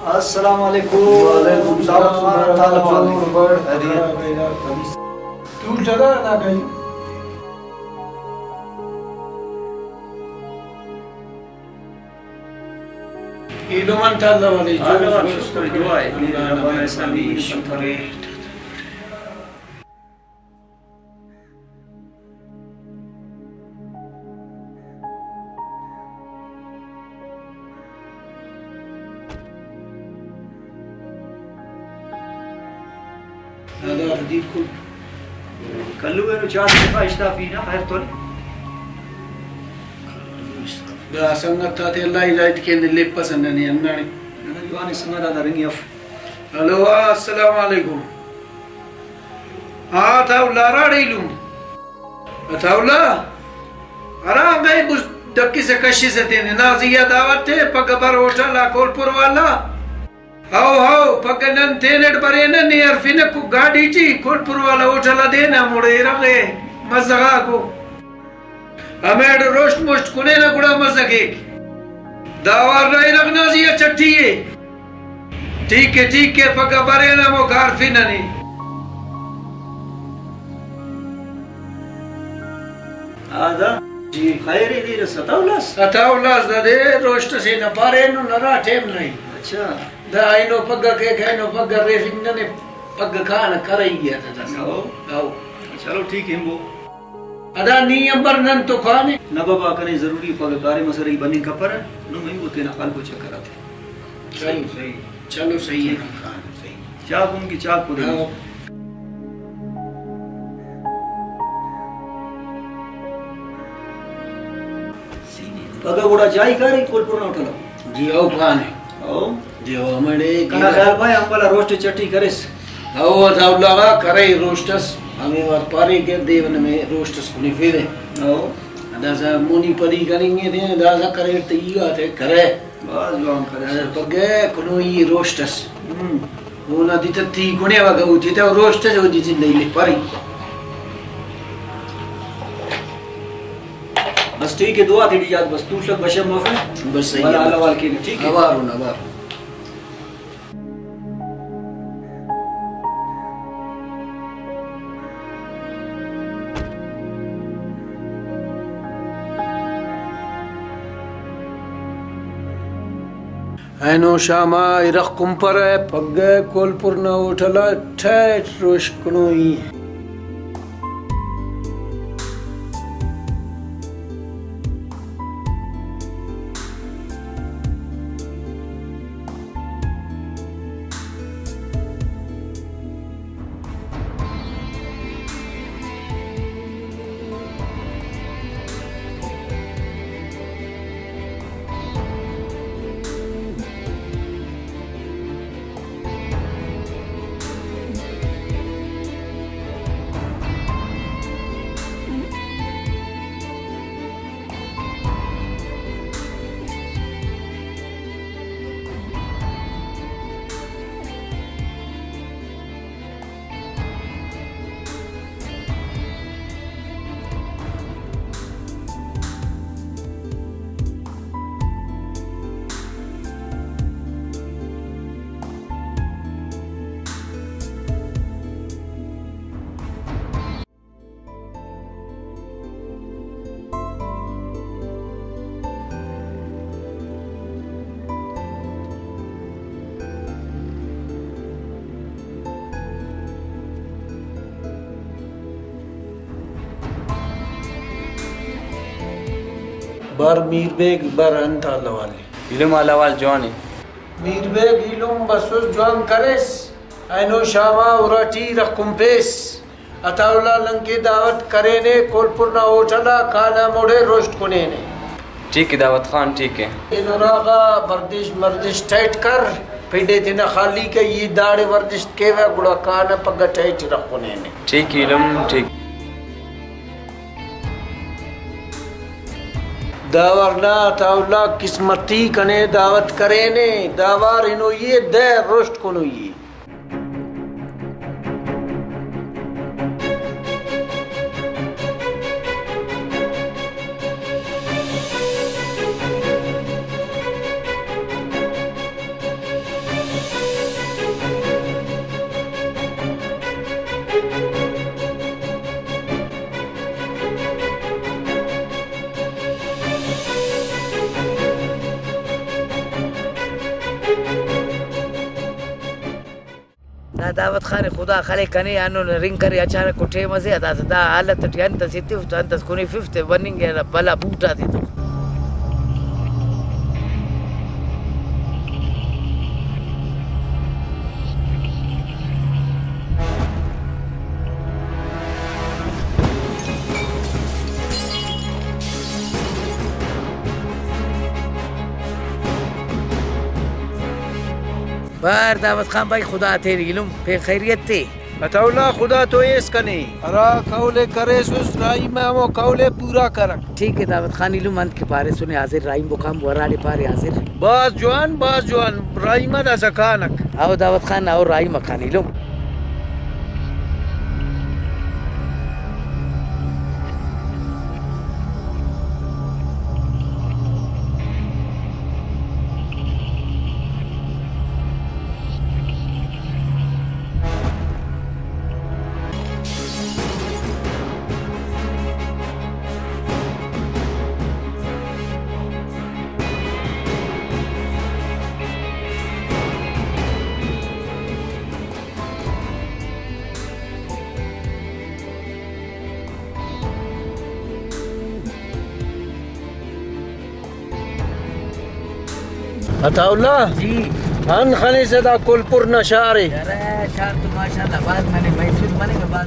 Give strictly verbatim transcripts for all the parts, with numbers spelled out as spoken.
السلام علیکم۔ وعلیکم السلام۔ دعوت خان، تالو علیکم۔ خیریت؟ تول چلا نا کئی۔ ایلم انت اللہ والے، ہاں، جوڑ اللہ شکر، دعا ہے۔ اللہ نبی اسلامی شکر ہے۔ دادا ردیف کن۔ کلو اینو چار دفعہ اشتافی نا خیر تون۔ دا سنگت آتے اللہ ہدایت کین، لیپسہ ننے ہنداڑے۔ ننا جوان سنگت آتا رنگی اف۔ ہلو، السلام علیکم۔ ہاں، عطاء اللہ ہراڑے ایلم؟ عطاء اللہ؟ ہرا انگا ای بس ڈکسہ کشسہ تینے۔ نا زی آ دعوت تے، پگہ بر ہوٹل آ کول پور والا۔ ہو، ہو، پگہ نن تینٹ برینہ، نے ہرفنہ کو-، گاڈی ٹی کول پور والا ہوٹل آ دین، ہموڑے ارغ ءِ مزہ غاکو۔ ہمیڑے روشت موشت کنینہ، گڑا مزہ کیک۔ دا وار نا ارغ نا زی آ چٹی ءِ۔ ٹھیک ءِ، ٹھیک ءِ، پگہ برینہ، ہمو کارفنہ نے۔ آ دا جی۔ خیر ءِ، دیر اس عطاء اللہ اس؟ عطاء اللہ اس، دادے روشت اسے نا پارینن، ہرا ٹائم نا ای۔ اچھا۔ دا اینو پگہ کیک، اینو پگہ ریفک، ننے پگہ کانہ کرئی ءِ تا داسہ۔ ہو۔ ہو۔ چلو ٹھیک ءِ، ہمبو۔ ادا نی امبر نن تو کانے۔ نہ بابا، کنے ضروری پگہ کاریم اسرہ، ای بننگ کپرہ، نم ہمبو تینا خلکو چکر آتے۔ چلو۔ صحیح۔ چلو صحیح ءِ۔ ہاں، صحیح۔ چاک ان کی چاک کو دے۔ ہاں۔ پگہ گڑا جائی کارے کول پور نا ہوٹل آ؟ جی او کانے۔ او؟ جی او ہمڑے کنا خیال پائے امبلا روسٹ چٹی کریس۔ او عطاء اللہ غا کرے روسٹ اس، ہمے وار پارے کہ دے نمے روسٹ اس کنفیرے۔ او۔ داسہ مونی پدی کننگے دے، داسہ کرے تے ای آتے کرے۔ بھاز جوان کرے۔ پگہ کنوئی روسٹ اس۔ ہم۔ اونا دتہ تی کنے وگہ او تیتہ روسٹ اس، او دی زندہ ای لے پری۔ بس ٹھیک ءِ، دعا تیٹی یاد، بس تولک بشم مفے۔ بس صحیح ءِ۔ والا حوال کینہ، ٹھیک ءِ۔ اوار اُن، اوار۔ اینو شام آ ارغ کنپرہ، پگہ کول پور نا ہوٹل آ ٹائٹ روش کنوئی۔ بر میر بیگ، بر انت حال احوال ءِ؟ ایلم حال احوال جوان ءِ۔ میر بیگ ایلم بسوس، جوان کریس۔ اینو شام آ اراٹی ارغ کنپیس۔ عطاء اللہ ننکہ دعوت کرینے، کول پور نا ہوٹل آ کانہ، ہموڑے روسٹ کنینے۔ ٹھیک ءِ دعوت خان، ٹھیک ءِ۔ اینو اراغا بردش مردش ٹائٹ کر، پنڈے تینا خالی کیہ، ای داڑے ورزش کیوہ، گڑا کانہ پگہ ٹائٹ ارغ کنینے۔ ٹھیک ءِ ایلم، ٹھیک۔ دا وار نا عطاء اللہ قسمتی کنے دعوت کرینے، دا وار ہنوئی ءِ، دہ روسٹ کنوئی ءِ۔ دا دعوت خان خدا خلے کنے ہندن رنگ کرے، اچانک ٹیم اسے آ داسہ دا حالت ٹی انت اسے تف تو انت اس کنیفف تے بننگ ءِ ہرا بھلا بوٹ آتے تو۔ بار دعوت خان بھائی، خدا تینے ایلم، پین خیریت تے؟ عطا اللہ، خدا تو ایس کنے۔ ہرا قول ءِ کریسس، رحیم ءِ ہمو قول ءِ پورا کرک۔ ٹھیک ءِ دعوت خان، ایلم انت کہ پاریسنے حاضر، رحیم بکام وراڑے پارے حاضر۔ بھاز جوان، بھاز جوان، رحیم ءَ داسہ کانک۔ او دعوت خان، او رحیم ءَ کان ایلم۔ عطا اللہ، جی۔ ہند خنیسہ دا کل پر نا شار ءِ؟ یرہ، شار تو ماشاءاللہ بھاز مننگ، محسوس مننگ بھاز۔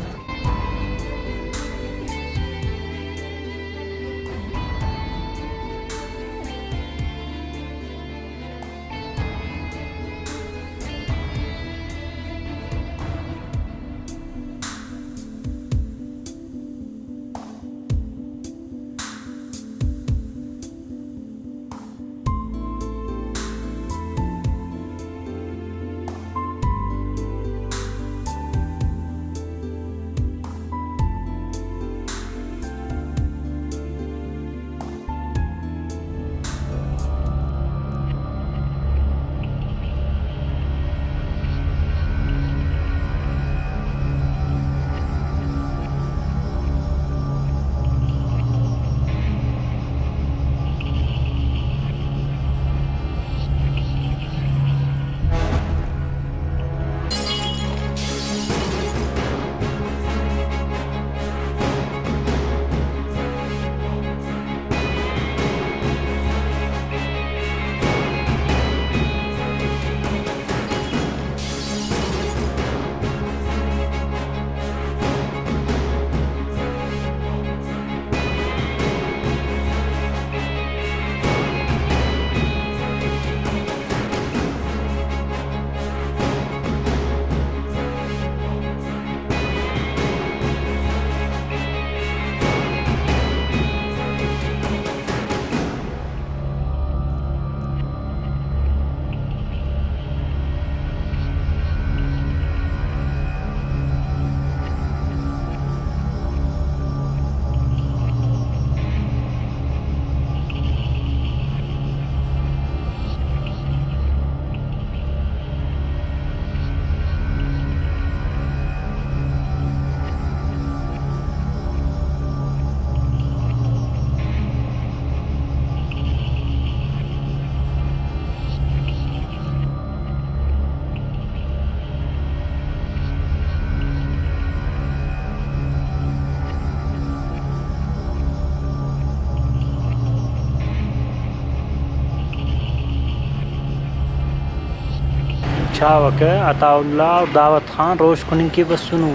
چاوکہ عطا اللہ اور دعوت خان روش کننگ کہ بسنو۔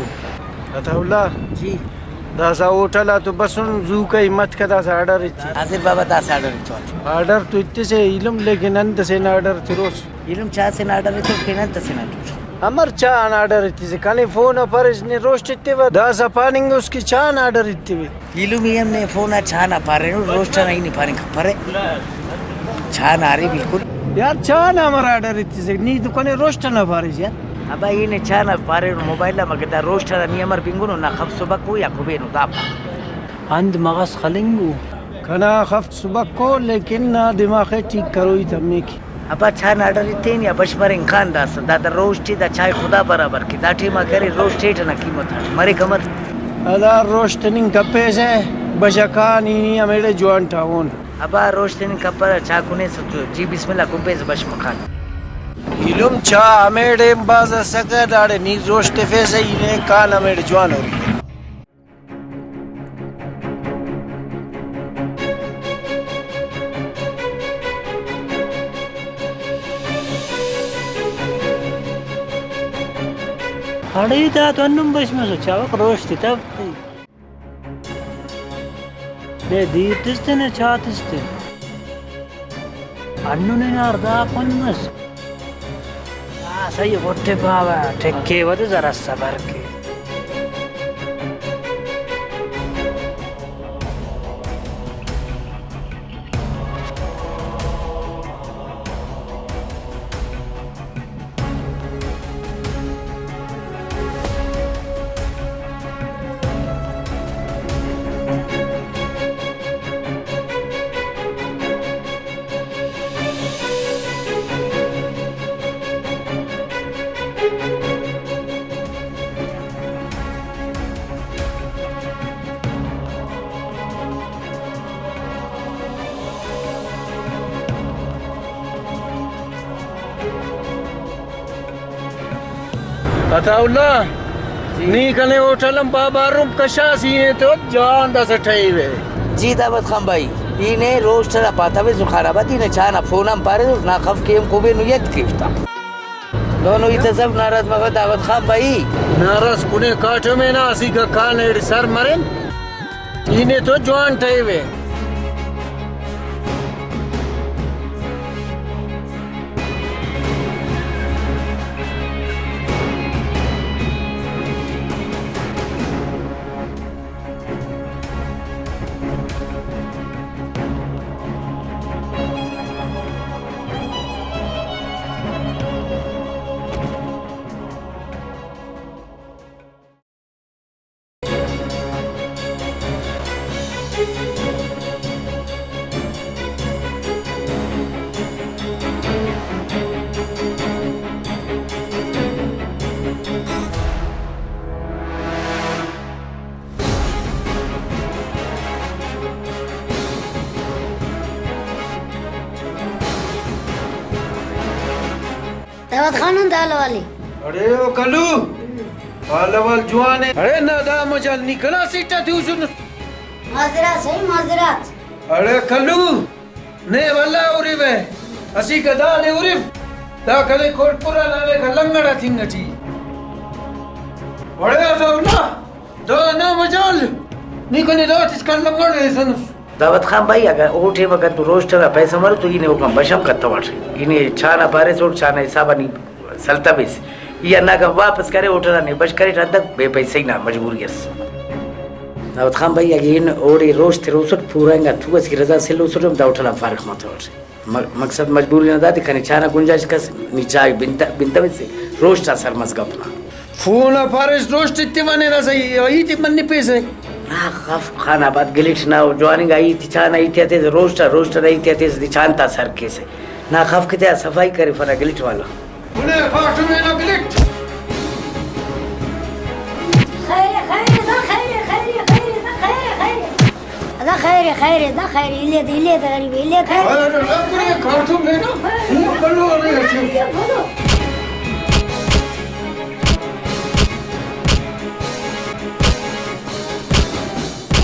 عطا اللہ۔ جی۔ داسہ ہوٹل آ تو بسن، زو کئی متکہ داسہ آرڈر ایتہِ۔ حاضر بابا داسہ آرڈر ایتہِ۔ آرڈر تو ایتسہ ایلم، لیکن انت سے نا آرڈر تروس۔ ایلم چا سے نا آرڈر ایتو، پین انت سے نا آرڈر۔ امر چا نا آرڈر ایتسہ، کنے فون آ پاریس نے روسٹ ایتیوہ، داسہ پاننگ اس کہ چا نا آرڈر ایتیوہ۔ ایلم ای ہم نے فون آ چا نا پارینو، روسٹ نا ای نے پاننگ کپرے۔ چا نا ارے بالکل۔ یار چا نا امر آرڈر ایتسہ، نی تو کنے روسٹ نا پاریس یار۔ ابا ای نے چا نا پارینو موبائل آ، مگر دا روسٹ نا نی امر بنگنو، نا خف سبکو یا کبینو دا پا۔ ہند مغس خلنگو۔ کنا خفت سبکو، لیکن نا دماغ ءِ ٹھیک کروئی تمک۔ ابا چا نا آرڈر ایتین یا بش مرین خان داسہ، دا دا روسٹ ءِ، دا چائے خدا برابر کے، دا ٹائم آ کرے روسٹ ایٹ نا قیمت آ مریک امر۔ ادا روسٹ ننگ کپیسہ، بش کان ای نی ہمیڑے جوان ٹاون۔ ابا روسٹ ننگ کپرہ، چا کنیسہ تو جی بسم اللہ کنپیسہ بش مخان۔ ایلم چا ہمیڑے بھاز ئسکہ، داڑے نی روش تفیسہ، ای نے کان ہمیڑے جوان اوریکہ۔ اڑے دا تو ہندن بش مسو، چاوک روش تتو۔ نے دیر تس تے، نے چا تس تے۔ ہندن ہنار دا پن مس۔ آ، سہی غٹ پاوہ، ٹھیک کیوہ تے ذرا صبر کے۔ عطاء اللہ، جی۔ نی کنے ہوٹل آن بابا روم کشاس، ای نے تو جوان داسہ ٹہیوے۔ جی دعوت خان بھائی، ای نے روسٹر آ پاتویس خان آباد، ای نے چا نا فون آن پاریس، نا خف کیم کوبے نو یت کیوتا۔ نو نو ای تسف ناراض مفے دعوت خان بھائی۔ ناراض کنے کاٹمے نا، اسیکا کان ایڑے سر مرین۔ ای نے تو جوان ٹہیوے۔ دعوت خان ہم دا حال والے۔ اڑے او کلو، حال احوال جوان ءِ؟ اڑے نا دا مجال نی کنا سیٹ آ تیوسنس۔ معذرات سہی، معذرات۔ اڑے کلو، نے ولا اریوہ، اسیکا دادے ارو، دا کنے کوٹ پورا نا نے لنگڑ آ تنگ ٹی۔ اڑے عطاء اللہ، دا نا مجال، نی کنے دا تسکان لنگڑ ایسنس۔ دعوت خان بھائی، اگہ او ٹائم اگہ تو روسٹر آ پیسہ مرو تو ای نے اوکان بش ہم کتوٹ۔ ای نے چا نا پاریس اوٹ، چا نا حساب آ نی سلتبیس۔ ای ہنداکان واپس کرے ہوٹل آ نے بش کریٹ، ہندن بے پیسہ نا مجبوری اس۔ دعوت خان بھائی، اگہ ای اوڑے روسٹ تروسٹ پورا انگا تو اسکہ رضا سلوسٹ ہم دا ہوٹل آن فارغ متوٹ۔ م-، مقصد مجبوری نا دادے، کنے چا نا گنجائش کس، نی چائے بنت-، بنتویسے، روسٹ آ سر مس گپ نا۔ فون آ پاریس روسٹ ایتیوہ نے داسہ ای-، ہیت ءِ منپیسہ۔ نا خف خان آباد گلٹ نا او جوان انگا ہیت، چا نا ہیت ءِ ہتیسہ، روسٹ آ، روسٹ نا ہیت ءِ ہتیسہ، دی چان تا سر کیسہ۔ نا خف کہ تیا صفائی کرفنہ گلٹ والا۔ بلے کاٹمے نا گلٹ۔ خیر ءِ، خیر ءِ، دا خیر ءِ، خیر ءِ، خیر ءِ، دا خیر ءِ، خیر ءِ۔ دا خیر ءِ، خیر ءِ، دا خیر ءِ، الیت، الیت غریب، الیت۔ خیر ءِ، دا کنے کاٹمے نا۔ کلو ارے اچھے۔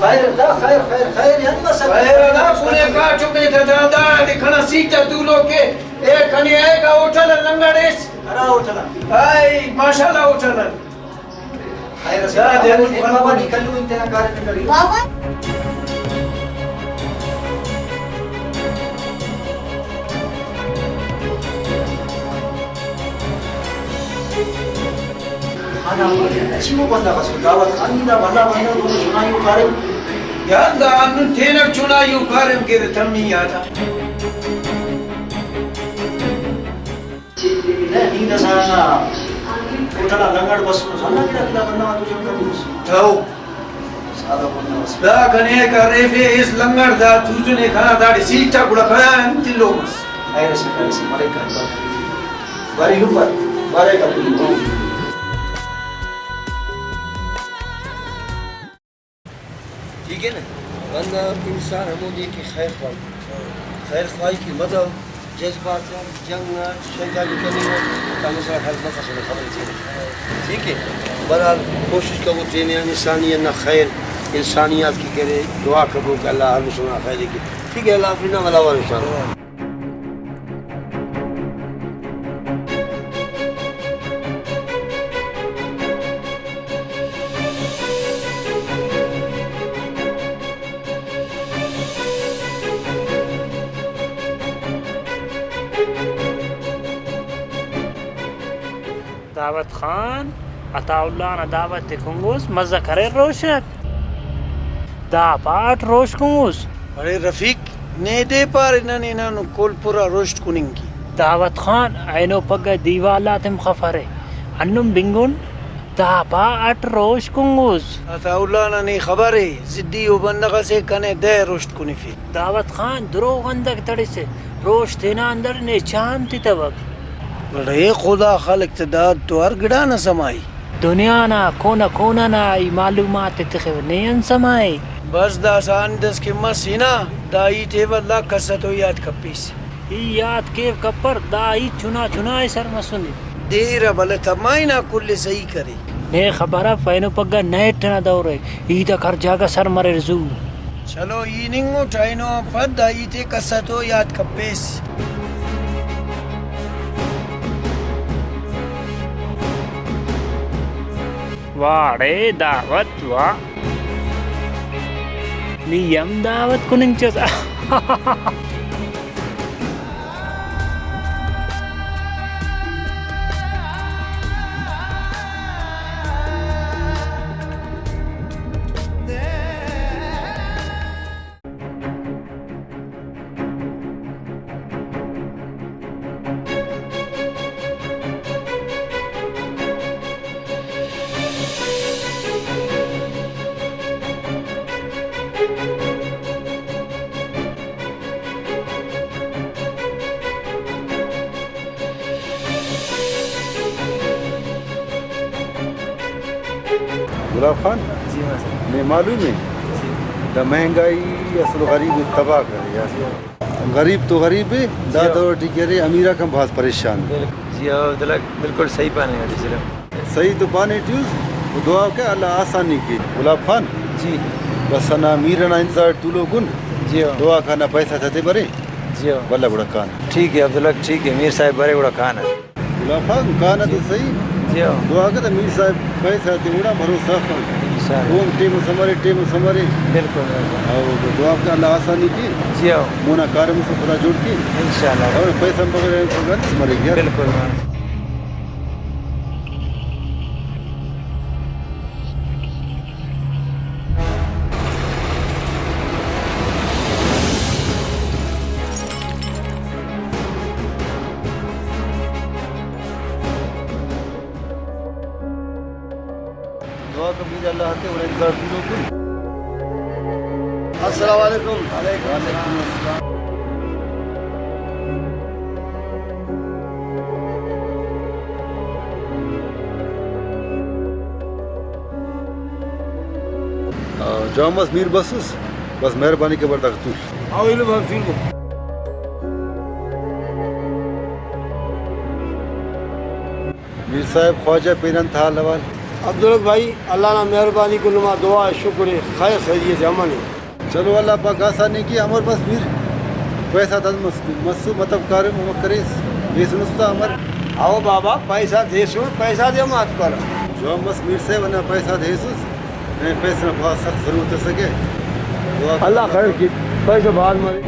خیر دا، خیر، خیر، خیر، انت مسئلہ؟ خیر دا، کنے کاٹمے تا دا، دا، دے کنا سیٹ آ تولوکے، اے کنے اے گا ہوٹل آ لنگڑ ایس۔ ہرا ہوٹل آ؟ آئی، ماشاءاللہ ہوٹل آ۔ خیر اسے۔ دا، دے، بابا نی کلو انت نا کاریم کری۔ بابا۔ خان آباد اچی وہ بندغ اسے، دعوت خان نی دا بھلا بندغ، دونوں چنائیو کاریم۔ یار دا ہندن تینٹ چنائیو کاریم کیرہ تمی آتا۔ نہ، نی داسہ ہندا ہوٹل آ لنگڑ بسونس، ہندا گڑا کہ دا بندغ آتو جنگ کنوس۔ تو۔ سادہ بندغ اس۔ دا کنے کریفے اس لنگڑ دا توسنے کنا داڑے سیٹ آ گڑا کنا انت تلو مس۔ خیر اسے، خیر اسے، مریک آ۔ بریک آ، بریک آ۔ ٹھیک ہے نا؟ بندغ انسان ہمودے کہ خیر خواہی، خیر خواہی کہ متو، جذبات آن جنگ اٹ شیطانی کننگ اٹ، دا مسئلہ حل مفسنے، خبر تینے۔ ٹھیک ہے، بہرحال کوشش کبو تینے آن انسانیت نا خیر، انسانیت کی کرے، دعا کبو کہ اللہ ہر مسلمان نا خیر کے۔ ٹھیک ہے، اللہ حافظ نا، ولا وار انشاءاللہ۔ دعوت خان، عطا اللہ نا دعوت ءِ کنگوس، مزہ کریر روشت؟ دا پاٹ روشت کنگوس؟ اڑے رفیق، نے دے پارے نن ہنانن کولپور آ روشت کننگ کے۔ دعوت خان، اینو پگہ دیوال آتم خفرے، ہندن بنگن۔ دا پا اٹ روش کنگوس۔ عطا اللہ نا نی خبر ءِ، ضدی او بندغ اسے، کنے دہ روشت کنفے۔ دعوت خان، دروغ اندک تڑسے، روشت تینا اندر نے چاہم تتوک۔ بڑے خدا خلق تے داد تو ہر گڑا نا سما ءِ۔ دنیا نا کونہ کونہ نا ای معلومات ءِ تخوہ، نے انت سما ءِ؟ بس داسہ انت اس کہ مس ہنا، دا ہیت ءِ ولدا کس اتو یات کپیس۔ ای یات کیو کپر، دا ہیت چنا چنا ءِ سر مسنے۔ دیر آ بلہ تما ہنا کل ءِ سہی کرے۔ نے خبر اف اینو پگہ نیٹ ئنا دور ءِ، ہیت آک ہر جاگہ سر مریر زو۔ چلو ای ہننگ اٹ، اینو آن پد دا ہیت ءِ کس اتو یات کپیس۔ واڑے دعوت وا۔ نی ہم دعوت کننگ چس۔ گلاب خان، جی ہاں سر۔ نے معلوم ہے، جی۔ دا مہنگائی اصل غریب تباہ کرے یار۔ جی ہاں۔ غریب تو غریب ہے، دا جی ہاں۔ دور ٹی کہ ارے، امیر آک ہم بھاز پریشان۔ بالکل۔ جی ہاں، عبداللہ، بالکل صحیح پانے ہو جی سر۔ صحیح تو پانے ٹی اس، تو دعا کہ اللہ آسانی کے۔ گلاب خان، جی۔ بس انا میر انا انتظار تولوکن۔ جی ہاں۔ دعا کنا پیسہ تتے برے۔ جی ہاں۔ ولدا گڑا کان۔ ٹھیک ہے عبداللہ، ٹھیک ہے، میر صاحب برے گڑا کان۔ گلاب خان، کانہ تو صحیح۔ جی ہاں۔ دعا کہ تا میر صاحب پیسہ تے گڑا بھروسہ خان۔ انشاءاللہ۔ اوہم ٹیم اس امرے، ٹیم اس امرے۔ بالکل، بالکل۔ او دعا کہ اللہ آسانی کے۔ جی ہاں۔ مونا کاریم اس خدا جوڑ کے۔ انشاءاللہ۔ اور پیسہ بغیر پروگرام اس مرے گیا۔ بالکل۔ دعا کبیر اللہ تے اور انتظار دینو کن۔ السلام علیکم۔ وعلیکم السلام۔ آ، جوان مس میر بسس، بس مہربانی کہ بردغ تول۔ آؤ ایلو بھاگ سیلو۔ میر صاحب، خواجہ پین انت حال احوال؟ عبدالحق بھائی، اللہ نا مہربانی کن نما دعا ءِ، شکر ءِ، خیر خیریت ءِ، امن ءِ۔ چلو اللہ پاک آسانی کے، امر بس میر پیسہ تد مس-، مسو مطلب کاریم ہمک کریس، ایسن استا امر۔ او بابا، پیسہ دیسن، پیسہ دے ہم آتپارہ۔ جوان مس میر صاحب، انا پیسہ دیسس، نئے پیسہ نا بھاز سخت ضرورت اسکہ۔ دعا کر اللہ خیر کے، پیسہ بھاز مرے۔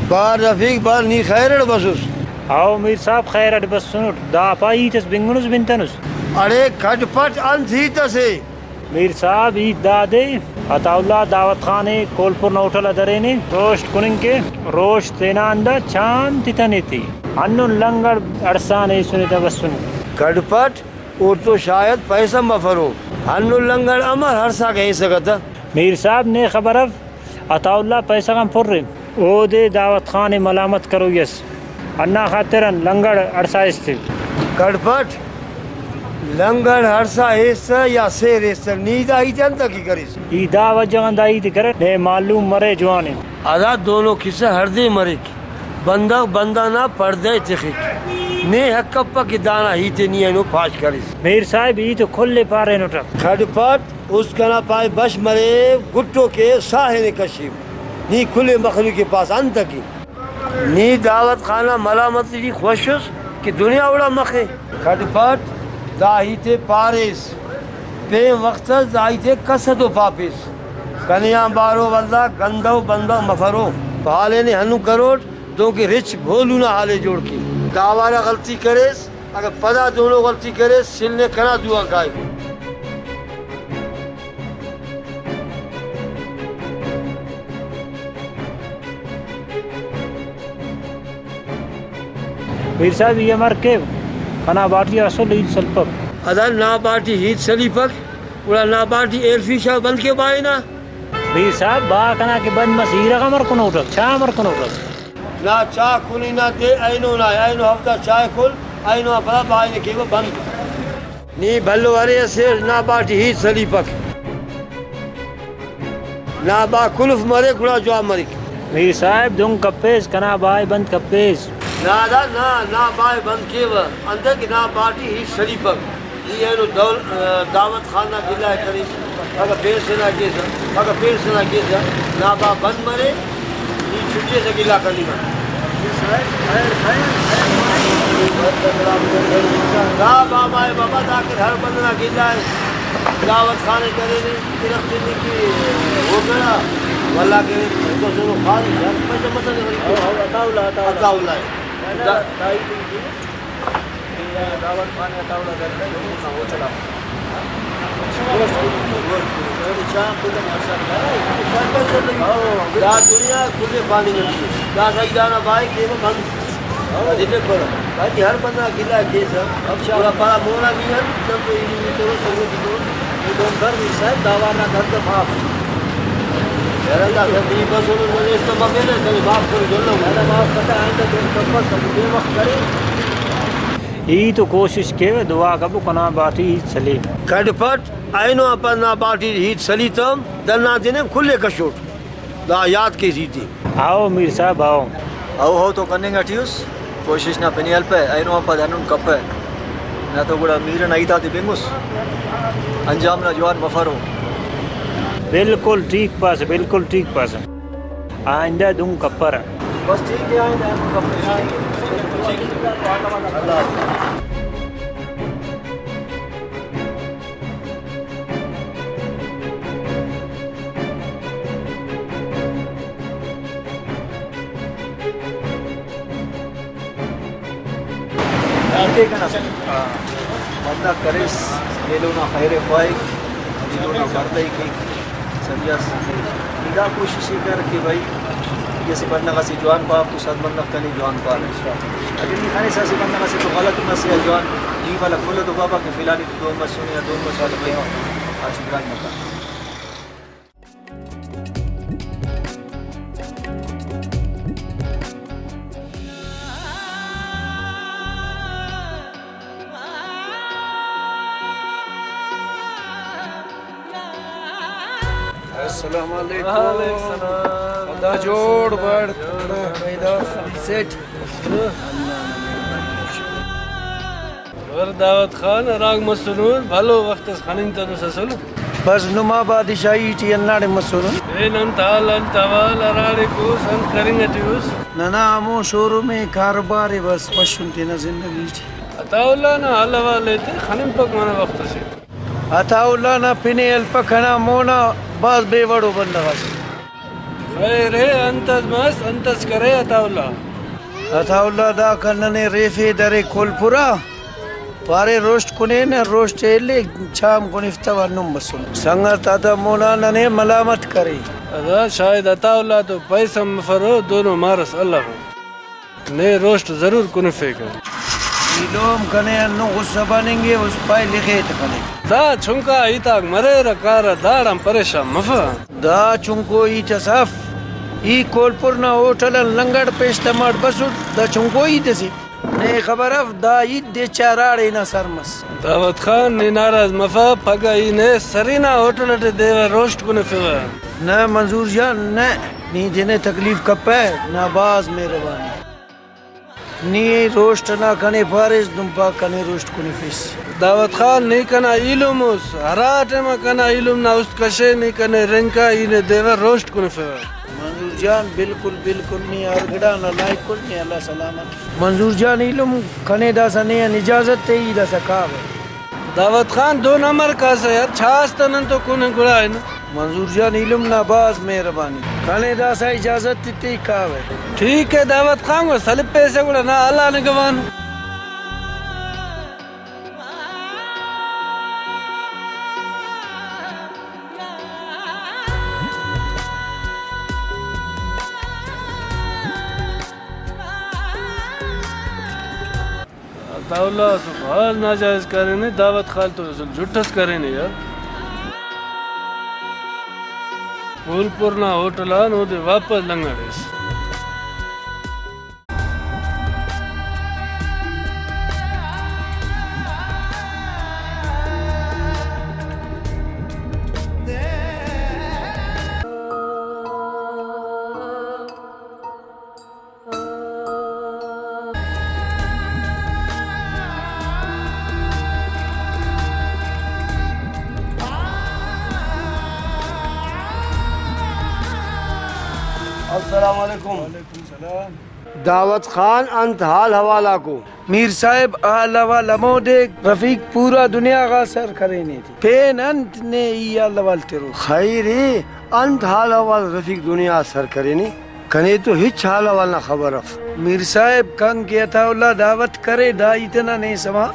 بار رفیق، بار نی خیر اٹ بسس؟ ہاؤ میر صاحب، خیر اٹ بسنٹ۔ دا پا ہیت اس بنگنس بنتنس۔ اڑے کھڈ پٹ انت ہیت اسے؟ میر صاحب، ہیت دادے، عطا اللہ دعوت خان ءِ کولپور نا ہوٹل آ درینے، روشت کننگ کے، روشت تینا ہندا چاہم تتنے تے۔ ہندن لنگڑ اڑسان ایسنے تا بسنے۔ کھڈ پٹ، اوڑتون شاید پیسہ مفرو۔ ہندن لنگڑ امر ہڑسا کہ ایسکہ تہ۔ میر صاحب، نے خبر اف، عطا اللہ پیسہ غان پر ءِ۔ اودے دعوت خان ءِ ملامت کروئی ئس۔ ہندا خاطر آن لنگڑ اڑسائس تے۔ کھڈ پٹ، لنگڑ ہڑسا ایسہ یا سیر ایسہ، نی دا ہیت انتکہ کریس؟ ای دا وجہ غان دا ہیت کرے، نے معلوم مرے جوان ءِ۔ ادا دونو کسہ ہڑدے مریک، بندغ بندغ نا پڑدہ ءِ تخک۔ نے حق کپہ کہ دانا ہیت ءِ نی اینو پاش کریس۔ میر صاحب، ای تو کل ءِ پارینٹ۔ کھڈ پٹ، است کنا پائے بش مرے، گٹو کے ساہ نے کشیو۔ نی کل مخلوق ءِ پاس انتکہ؟ نی دعوت خان نا ملامت ٹی خوش اس کہ دنیا اوڑا مخے۔ کھڈ پٹ، دا ہیت ءِ پاریس، پین وخت اس دا ہیت ءِ کس اتو پاپیس۔ کنے آن بارو ولدا گندو بندغ مفرو۔ حال ءِ نے ہندن کروٹ، دنکہ رچ بھولو نا حال ءِ جوڑ کے۔ دا وارا غلطی کریس، اگہ پدا دونو غلطی کریس، سل نے کنا دو آن کائک۔ میر صاحب، ای امر کیو؟ کنا باٹی اسل ہیت سلپک۔ ادا نا باٹی ہیت سلیپک، گڑا نا باٹی ایلفی شاہ بند کے بائے نا۔ میر صاحب، با کنا کہ بند مس، ایرغ امر کنوٹک، چا امر کنوٹک؟ نا چاہ کن ای نا دے، اینو نا، اینو ہفتہ چاہ کن، اینو آن پدا بائے نے کیوہ بند۔ نی بھلو ارے اسے نا باٹی ہیت سلیپک۔ نا با کلف مرے گڑا جوان مریک۔ میر صاحب، دن کپیس، کنا بائے بند کپیس۔ نا دا نا، نا بائے بند کیوہ، انتئے کہ نا باٹی ہیت سلیپک۔ ای اینو دول-، دعوت خان نا گلہ ءِ کریس، اگہ پین سے نا کیسہ، اگہ پین سے نا کیسہ، نا با بند مرے، ای چھٹی سے گلہ کننگ آ۔ نا بابا ءِ بابا، دا کہ ہر بندغ نا گلہ ءِ، دعوت خان ءِ کرینے، ترغ تننگ کہ ہوٹل آ، ولدا کہ تو سنو خالی، یار، پیسہ مت لے۔ او، او، عطا اللہ، عطا اللہ۔ عطا اللہ ءِ۔ دا، دا، دا ہیت ءِ۔ دعوت خان ءِ عطا اللہ درکا، ہوٹل آ۔ گوشت، گوشت، گوشت۔ چاہ کل نے ہر سال۔ دا دنیا کل پاننگ اٹی۔ دا سائیں دانا بائے کہ بند۔ دلے پر۔ باقی ہر بندغ گلہ کیسہ۔ گڑا پارا مونا نی ہن، نن تو ای نی کرو، سنگتی کرو۔ ای دون کر، میر صاحب، دا وار نا درد معاف۔ یار، دا سب ای بس، انہوں نے اس طرح میں نے، چلے معاف کرو، جلو۔ یار، معاف کرتا، آئندہ دن کم بس، ابھی بے وقت کرے۔ ای تو کوشش کیوہ، دعا کبو کنا باٹی ہیت سلیم۔ کھڈ پٹ، اینو آ پد نا باٹی ہیت سلیتم، دنا دنم کل ءِ کشوٹ۔ دا یات کیس ہیت ءِ۔ ہاؤ میر صاحب، ہاؤ۔ ہاؤ، ہاؤ تو کننگ اٹی اس، کوشش نا پن ءِ ہلپہ، اینو آن پد ہندن کپہ۔ نہ تو گڑا میر ئنا ہیت آتے بنگس، انجام نا جوان مفرو۔ بالکل ٹھیک پاسہ، بالکل ٹھیک پاسہ۔ آئندہ دن کپرہ۔ بس ٹھیک ہے، آئندہ ہم کپرہ۔ ٹھیک ہے۔ اللہ حافظ۔ داتے کنا بندغ کریس، ایلو نا خیر ءِ خواہک، ایلو نا بردئی کیک، سمجھاس۔ ای دا کوشش ءِ کر کہ بھئی، ای اسہ بندغ اسے جوان پاو تو صد بندغ کنے جوان پارہ۔ اگہ نی خنسہ اسہ بندغ اسے تو غلط مسے آ جوان، ای ولدا کل تو پاپہ کہ فلانی تو دہن مسنے یا دہن مسنے، بھئی، آ چکران مکن۔ السلام علیکم۔ وعلیکم السلام۔ دا جوڑ بڑ۔ پیدا سیٹ۔ ور دعوت خان، ہراکہ مسنون، بھلو وخت اس خننگ تدوس اسل۔ بس نما بادشاہی ٹی ہنداڑے مسنن۔ اے نن تال انت حوال ہراڑے کوس، انت کرنگ ٹی اس؟ ننا ہمو شوروم ءِ، کاروبار ءِ، بس خوش ان تینا زندگی ٹی۔ عطا اللہ نا حال حوال ایتے خننپک منہ وخت اسے۔ عطا اللہ نا پن ءِ ہلپہ، کنا مونا بھاز بے وڑو بندغ ئسے۔ ارے ارے، انت اس مس، انت اس کرے عطا اللہ؟ عطا اللہ داکان ننے ریفے درے کولپورا، پارے روسٹ کنے نا، روسٹ ءِ ہلے چام کنفتو ہندن بسنو۔ سنگت آتا مونا ننے ملامت کرے۔ ادا شاید عطا اللہ تو پیسہ مفرو، دونو مارس اللہ۔ نے روسٹ ضرور کنفیکہ۔ ایلم کنے ہندن غصہ بننگے، است پائے لخے تہ کنے۔ دا چنکا ہیتاک مریرہ کارہ، داڑان پریشان مفہ۔ دا چنکو ہیت اس اف۔ ای کولپور نا ہوٹل آن لنگڑ پیش تماٹ بسٹ، دا چنکو ہیت اسے۔ نے خبر اف، دا ہیت دے چاراڑے نا سر مس۔ دعوت خان، نی ناراض مفا، پگہ ای نے سرینا ہوٹل اٹی دیوہ روسٹ کنفیوہ۔ نہ منظور جان، نہ، نی تینے تکلیف کپہ، نا بھاز مہربانی۔ نی روسٹ ئنا کنے پاریس، دن پا کنے روسٹ کنفیس۔ دعوت خان، نی کنا ایلم اس، ہرا ٹائما کنا ایلم نا است کشے، نی کنے رنکا، ای نے دیوہ روسٹ کنفیوہ۔ منظور جان، بالکل، بالکل، نی ہر گڑا نا لائق اس، نی اللہ سلامت۔ منظور جان ایلم، کنے داسہ نے آن اجازت ءِ، ای داسہ کاوہ۔ دعوت خان، دو نمبر کاسہ یار، چھاس تہ نن تو کنے گڑا ہن۔ منظور جان ایلم نا بھاز مہربانی، کنے داسہ اجازت تتے ای کاوہ۔ ٹھیک ہے دعوت خان، گڑا سلپیسہ گڑا نا اللہ نگوان۔ عطاء اللہ اسہ بھاز ناجائز کارینے، دعوت خان تو اسل جھٹ اس کرینے یار۔ پھول پور نا ہوٹل آن اودے واپس لنگڑیس۔ السلام علیکم۔ وعلیکم السلام۔ دعوت خان، انت حال حوال آکو؟ میر صاحب، حال حوال ہمودے، رفیق پورا دنیا غا سر کرینے ٹی۔ پین انت نے ای حال حوال ترو؟ خیر ءِ، انت حال حوال رفیق دنیا سر کرینے؟ کنے تو ہچ حال حوال نا خبر اف۔ میر صاحب، کن کہ عطاء اللہ دعوت کرے، دا ہیت ئنا نے سما؟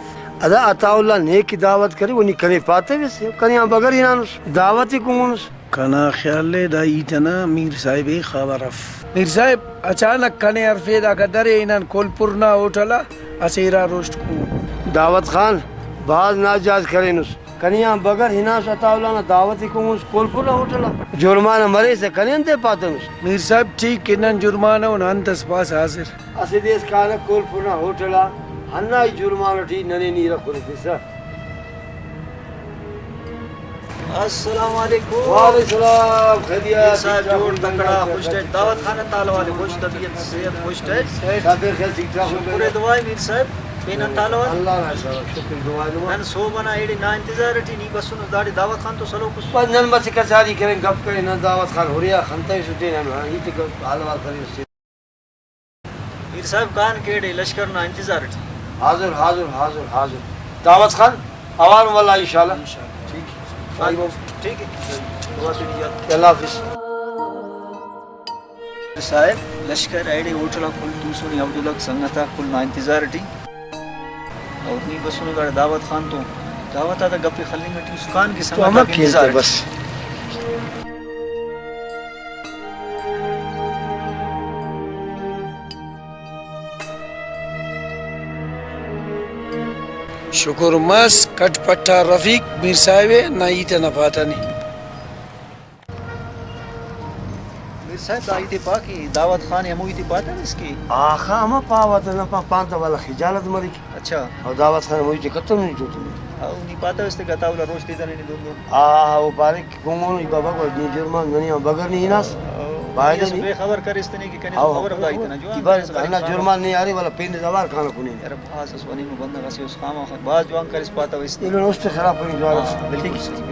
ادا عطاء اللہ نے کہ دعوت کرے، و نی کنے پاتویس، کنے آن بغیر ہنانس، دعوت ءِ کنگنس۔ کنا خیال ءِ دا ہیت ئنا میر صاحب ءِ خبر اف۔ میر صاحب، اچانک کنے ہرفے داکا درے ہنان کولپور نا ہوٹل آ اسہ ارا روسٹ کنگن۔ دعوت خان، بھاز ناجائز کرینس۔ کنے آن بغیر ہناس عطاء اللہ نا دعوت ءِ کنگنس کولپور نا ہوٹل آ۔ جرمانہ مریسہ کنے انتے پاتنس؟ میر صاحب ٹھیک ءِ، نن جرمانہ اُن انت اس پاس حاضر۔ اسہ دے اسکان کولپور نا ہوٹل آ ہندا ای جرمانہ ٹی ننے نی ارغ کنفسہ۔ السلام علیکم۔ وعلیکم السلام، خیریت؟ میر صاحب ٹھیک ٹھاک، جوڑ تکڑا، خیریت؟ خوش ٹھیک؟ دعوت خان انت حال احوال ءِ؟ خوش طبیعت، صحت خوش ٹھیک؟ شکر ءِ، دعا ءِ میر صاحب، پین انت حال احوال؟ اللہ نا شکر، دعا ءِ۔ نن سہب ئنا ایڑے نا انتظار ٹی، نی بسنس داڑے دعوت خان تو سلوک اس۔ بس نن مسہ کچاری کرین، گپ کرین، نن دعوت خان ہُریا خنتویس تینا، ہیت گپ حال احوال کریس۔ میر صاحب کان کہ ایڑے لشکر نا انتظار ٹی۔ حاضر، حاضر، حاضر، حاضر۔ دعوت خان، اوار واللہ انشاءاللہ۔ انشاءاللہ۔ ٹھیک۔ ٹھیک ہے۔ دعا تیری یاد۔ اللہ حافظ۔ صاحب، لشکر ایڑے ہوٹل آ کل توسنے، عبدالحق سنگت آک کل نا انتظار ٹی۔ اور نی بسنو داڑے دعوت خان تو، دعوت آتا گپ ءِ خلنگ ٹی اس، کان کہ تو سنگت ہمک آک کین تے انتظار بس۔ شکر مس، کٹ پٹا رفیق میر صاحب ءِ نا ہیت ئنا پاتنے۔ میر صاحب، دا ہیت ءِ پا کہ دعوت خان ءِ ہمو ہیت ءِ پاتہ اس کہ آخا ہمہ پاوہ تہ نہ پا-، پانتہ والا خجالت مریک۔ اچھا۔ او دعوت خان ہمو ہیت ءِ کتو نی تو تنے۔ او نی پاتہ اس تے گتا اولا روستے دنے نی دون دون۔ آ، او پارے کہ کنگونو ای بابا کو نی جرمان ننی ہم بغیر نی ہناس۔ او، بایدے نی اس نی۔ بے خبر کریس تنے کہ کنے او، خبر اف دا ہیت نا جوان ای بار کنے اس ہندا بارے جرمان نی ارے والا پین دوار کانہ کنے۔ یار بھاز اس وننگ بندغ اسے اس خامہ بھاز جوان کریس پاتہ اس تے۔ ایلو است خراب کنی جوان اس۔ ہاں، بالکل صحیح۔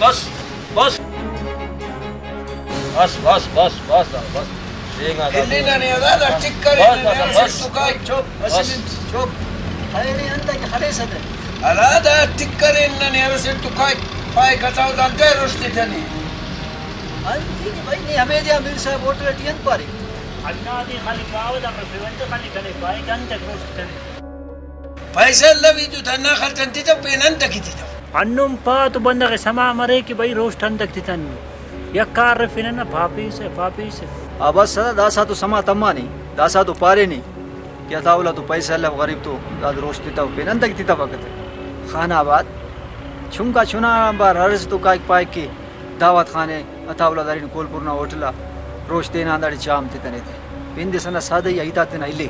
بس، بس۔ بس، بس، بس، بس، بس۔ دینگا دا۔ ہلنہ نے ادا، دا ٹک کرے بس، ننے بس، اسٹ بس۔ تو کائک، چپ۔ بس۔ چپ۔ ارے نے انت کہ خلیسہ تہ۔ ہرا دا ٹک کرے ننے اسٹ تو کائک، پائک ہتاؤ دا انتئے رشت تنے۔ انت ای بھئی، نے ہمے دے آ میر صاحب ہوٹل ٹی انت پارے؟ ہندا دے خالی پاوہ دا، خالی کنے پائک انت روشت کنے۔ پیسہ الو ای تو تنا خرچ انت تتو، پین انت کہ تتو؟ ہندن پا تو بندغ ئے سما مرے کہ بھئی روشت انت تتن۔ یک کار رفینہ نا پاپیسہ، پاپیسہ۔ آ بس سدا، داسا تو سما تمانے، داسا تو پارینے۔ کہ عطا اللہ تو پیسہ الو غریب تو داد روش تتو پین انتئے کہ تتوکہ تہ۔ خان آباد چنکا چنا آنبار ہرس تو کائک پائک کہ دعوت خانے عطا اللہ دارین کولپور نا ہوٹل آ روش تینا ہنداڑے چام تتنے تہ۔ پین دے سنا سادہ ای ہیتا تینا الے۔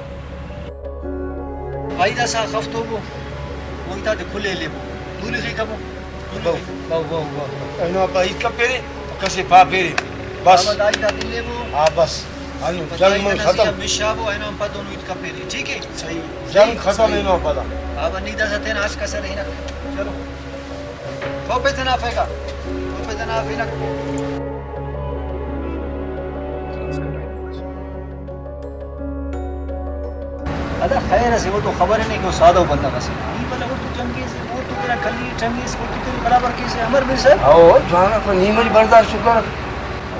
بھائی داسا خفتو بو، او ہیتا تے کھلے لے بو۔ دولی خی کبو۔ بہو، بہو، بہو، بہو۔ اینو آپا ہیت کپیرے، کسے پاپیرے۔ بس۔ بابا دائی تا دل لیبو۔ ہاں، بس۔ اینو بس جنگ دائی من تنا ختم۔ سیا مشابو، اینو ہم پدونو ہیت کپیرے، ٹھیک ہے؟ صحیح۔ جنگ ختم اینو پدا۔ بابا نی داسا تینا اش کسر ہنک۔ چلو۔ پوپے تنا فیکا۔ پوپے تنا فینک۔ ادا خیر اسے، او تو خبر نے کہ او سادہ بندغ اسے۔ نی بھلا او تو جنگی سے، او تو تینا کلی ٹنگی سے، او تو تینا برابر کیسے، امر میر صاحب۔ او جوان اپنا نی مری برداشت کر۔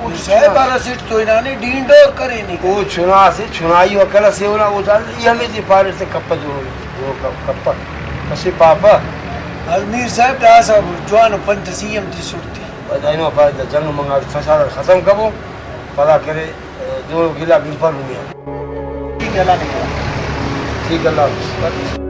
او میر صاحب، چنا۔ ارا سیٹ تو ہنانے ڈینڈور کرینے۔ او چنا سے، چنائی و عقل اسے اونا، او جان ای ہمے تے پارے تے کپہ دو، دو کپ-، کپہ۔ کسے پاپہ۔ میر صاحب، داسا جوان پنت سی ایم تے سڑتے۔ اینو پارے تے جنگ منگا فساد ختم کبو، پدا کرے۔ دو گلا بنفر دنیا۔ ٹھیک ہے، اللہ نے کہا۔ ٹھیک ہے، اللہ حافظ۔